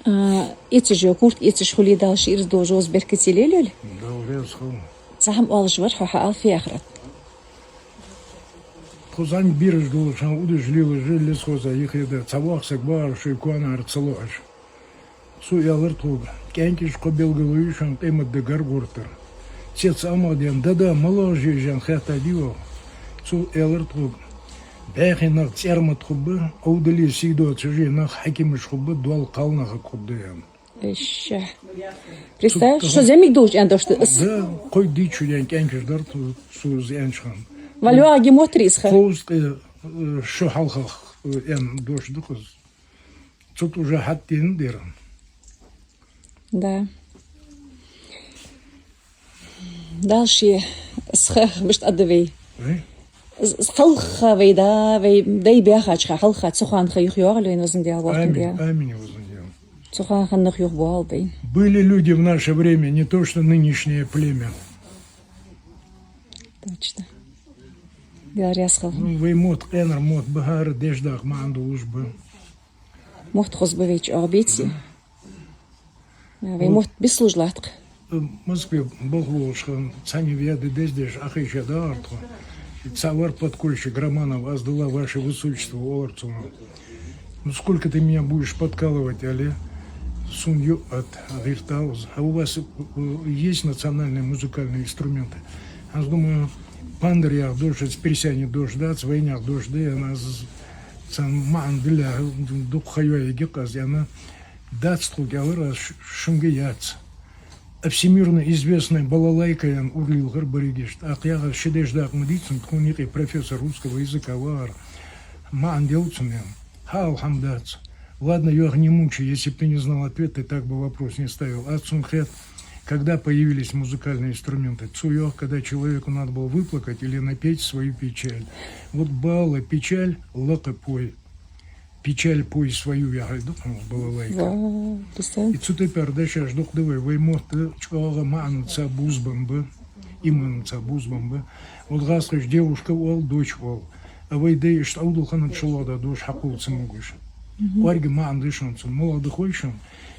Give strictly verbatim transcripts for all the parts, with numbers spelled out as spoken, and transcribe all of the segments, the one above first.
А, эцаш, курт эцаш хуле, Дала ший ираз долаш, беркате лелайойла. Дала раьза хилва. Цхьа хӀама оалаш вар хьо, хьаала, фу яхар да? Тхо зӀамига бераш долаш, хӀанз удаш лелаш, лесхоза юхе да, цхьа воккха саг вар, шоай коа нахара ца лоӀаш. Цо аьлар тхога: «КӀаьнкаш, кхо белгало я шоана къематди гаргагӀортар. Цецамах ден дада малагӀа жижан хетта дий оаха?» Цо аьлар тхога: «БӀаьхий нах цӀермат хургба, Ӏовдале сий доацаш нах хьакимаш хургба, доал кхалнахага хургда», — аьнна. Эша. Представь, цу-, шо зӀамига долаш аьнна дош да из. Да, кхо-дийтта шу даьнна кӀаьнкаш дар цо, цо из аьннача хана. Валлахӏи, мотт дар из ха. Кхо-, э, шу хьалха, э, аьнна дош да-кх из. Цу тӀа уже хьатӀадена дар. Да. Дала ший схьа мишта Ӏадда вай. Вай? С-, с-, хьалха вай да, вай дай баьхача хана, хьалха цу хана ха юха йоагӀалва вайна, везан Даьла, воккха Даьла. Амин, амин, везан Даьла. Цу хана ха нах юха боагӀалва вайна. Были люди в наше время, не то что нынешнее племя. Точно. Даьла раьза хилва. Ну, вай мотт къаьнара мотт ба, хӀара деш даккха маӀан долаш ба. Мотт хоза ба вай чӀоагӀа, беций? Вай мотт беслуж латт-кх. Москве балха волаш хана, цхьанне веда дездеш, Ӏохайша дагӀар тхо. Цхьа вар подкольщик Романов, аз дала, ваше высочество, оалар цунга. «Ну сколько ты меня будешь подкалывать?» — аьле. Сона юкъе тӀа гӀертав из. «А у вас, э, есть национальные музыкальные инструменты?» Аз думаю, пандар яха дош, из пирсяне дош дац, вайнаьха дош да, аьнна, аз цун маӀан дилла, дукха ха йоаергья-кх аз, аьнна. «Дац тхога, — аьлар аз, — ш-, шуга яц. А всемирно известная балалайка», — аьнна, ура лелхар берригаш. ТӀаккха яхар ши деш даккха ма дий цунга, тхона юкъе профессор русского языка вар. МаӀан дел цун, аьнна. ХӀаа, алхьамдац. «Ладно, йоах, не мучай, если б ты не знал ответ, ты так бы вопрос не ставил». Аз цунга хет, когда появились музыкальные инструменты. Цо йоах, когда человеку надо было выплакать или напеть свою печаль. Вот бала печаль, лакха пой. «Печаль пой свою» яхилга да-кх балалайка. Вау, представь. И цу тайпара дешаш дукха да вай, вай мотт чӀоагӀа маӀанца бувзабенна ба, иманца бувзабенна ба. Вот гӀазкхаша девушка оал, дочь оал. А вай даьй иштта Ӏовдал хиннача шоллагӀа да дош хьакхувла ца могаш. Мгм. КӀоарга маӀан да шоана цун, малагӀа да хой шоана?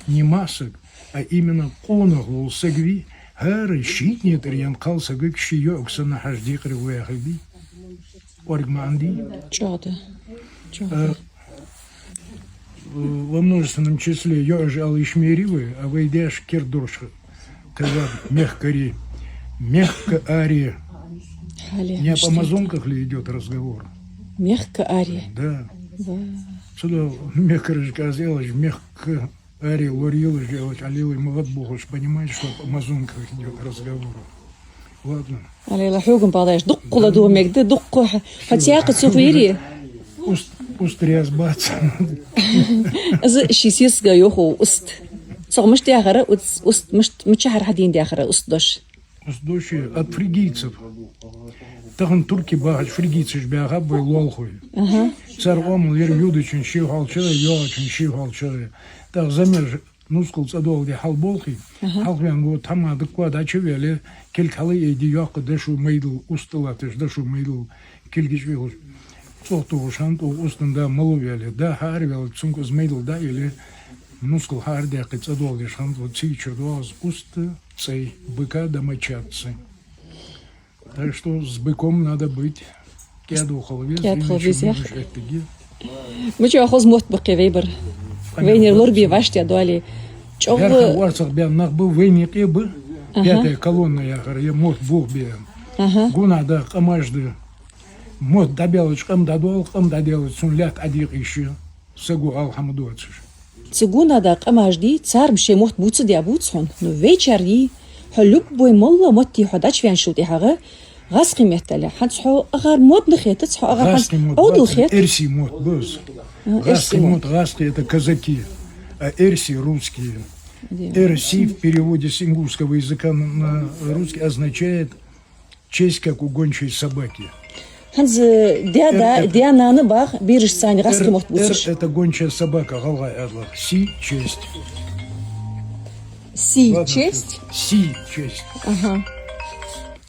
Не маӀа саг, а именно къонах вола саг вий, хӀара шийттанна тӀара енна кхалсагага ший йоӀага санна хьажа декхарийла ва яхилга дий? КӀоарга маӀан дий? ЧӀоагӀа да. ЧӀоагӀа да. А, во множественном числе йоӀаш ала йиш ма йий вай, а вай даьша керда дош кхы вар мехкарий. Мехка аре. Хьале, не об амазонках ли идёт разговор? Мехка аре. Да. Да. Цудухьа мехкарашка аз аьлча, мехка аре лоралаш, аьлча, Ӏалелай ма гӀадбохалаш, понимаете, что об амазонках идёт разговор. Ладно. Ӏалелай, хьогара бакъдеш дуккха ладувгӀа мегаргда, дуккха хьа-, хьо цхьаькха цу хӀири. Уст, уст раьза бац. Из ший сесага йоах укх уст. Цох мишта яхар, уст, уст, мишта, мичахьара хьадена яхар уст дош? Уст дош от фригийцев. Тахан туркий бахача фригийцаша баьхаб вай лоалахой. Ага. Цар оамал яр йодачун ший хьоалчагӀа, йоагӀачун ший хьоалчагӀа. ТӀаккха замеш нускал цӀадоаладе хьалболхий. Ага. Хьалхаваьнна ва тхьамада даккха дӀачуваьле, кулг хьалайайде йоккха дошо майдал, уст тӀа латташ дошо майдал, кулгаш вехаш. ЦӀогӀа тохаш хиннад, устан да малав ваьле, да хьаараваьлча, цунга из майдал дӀаэле, нускал хьаарадаьккхе цӀадоаладеш хиннад, вот цига чура доагӀа из уст цӀай, быка домочадцу. Так что с быком надо быть. КӀаьда хила веза, кӀаьда хила веза. Мича хоза мотт ба-кх вай бар. Вайнера лорабе вӀаштӀехьадоале. ЧӀоагӀа. ХӀархар орцах баьнна нах ба, вайна юкъе ба. Ага. Пятая колонна яхар, е мотт бохабе. Ага. Гонахьа да, къамаш да. Мотт дӀабаьлча къам дӀадоал, къам дӀадаьлча цунна лаьтта Ӏодекъа йиш я. Саго ала хӀама доацаш. Цу гонахьа да къамаш дий, цар-м шоай мотт бувцаде бувц хьона, но вайчар дий, хьо любой моллагӀа мотт хьо дӀачувеначул тӀехьагӀа, гӀазкхий меттала, хӀанз хьо акхар модни хетац, хьо акхар хӀанз Ӏовдал хет. Эрсий мотт ба из. А, эрсий мотт. ГӀазкхий мотт, гӀазкхий — это казаки, а эрсий — русские. Дий. Эрсий в переводе с ингушского языка на, на русский означает честь, как у гончей собаки. ХӀанз даь-да, эр-, эр-, даь-нана багӀа берашца гӀазкхий мотт бувцаш. Эр — это гончая собака, гӀалгӀай аьлча. Си — честь. Си — честь? Ладно, си — честь. Ага.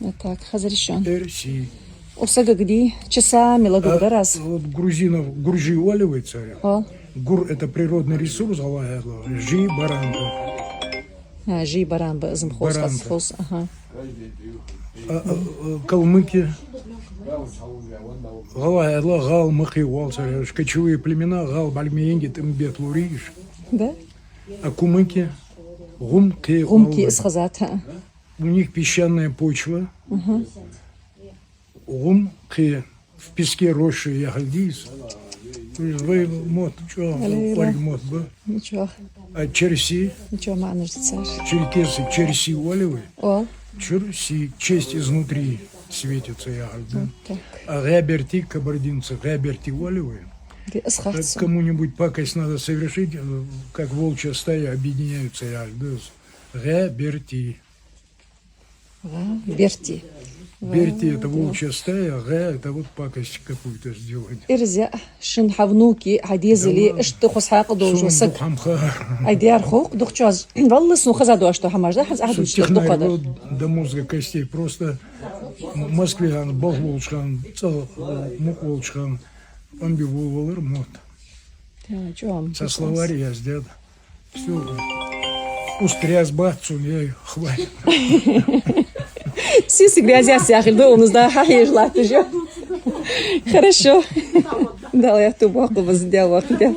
Вот так, хазар шоана. Эр — си. Укх сагага дий, часами ладувгӀа дар аз. А вот грузинов гуржи оалий вай царех? Оал. Гур — это природный ресурс, гӀалгӀай аьлча. Жи — баран ба. А, жи — баран ба, из-м хоза, баран ба. Хоза, ага. А, а, а, калмыки. ГӀалгӀай аьлча, гӀал-мукхе оал цар, кочевые племена, гӀал бӀаргмаенге тӀом бе лораш. Да? А кумыки — гӀум-кхе оал. ГӀум-кхе, из хезад, хӀа. У них песчаная почва. Ага. ГӀум-кхе, в песке росшие яхилга да из. Вай мотт чӀоагӀа, алло, кӀоарга мотт ба. Ничего. А черси? Ничего, маӀанаш дийцар. Черкесы черси оалий вай? Оал. Черси, честь изнутри светится яхилга да. Вот так. А гӀаьберти, кабардинцы гӀаьберти оалий вай? Ди, из харц. Как кому-нибудь пакость надо совершить, э, как волчья стая объединяются яхилга да из. ГӀаьберти. ГӀаьберти. Берти — это волчья стая, гӀаь — это вот пакость какую-то сделать. Ирза, шун хьа внуки, хьа дезали, да ладно, иштта хоза хьакъ долаш ва саг. Ай, дер хов духчоз. Валлахӏи, сона хеза дош то хӀамаш да, хӀанз ахьа дувцаш технарь дар. До мозга костей. Просто Москве хьан болх болча хана, цӀа мукъа волча хана, амби вул валар мотт. Со словарь яздед. Всё. Устаряз бац цун, ей, хватит. Сиси грязь яс яхилга да, у нас да, хьа хьежа латташ я. Хорошо. Дала яхту бакъу баз дя вахтя.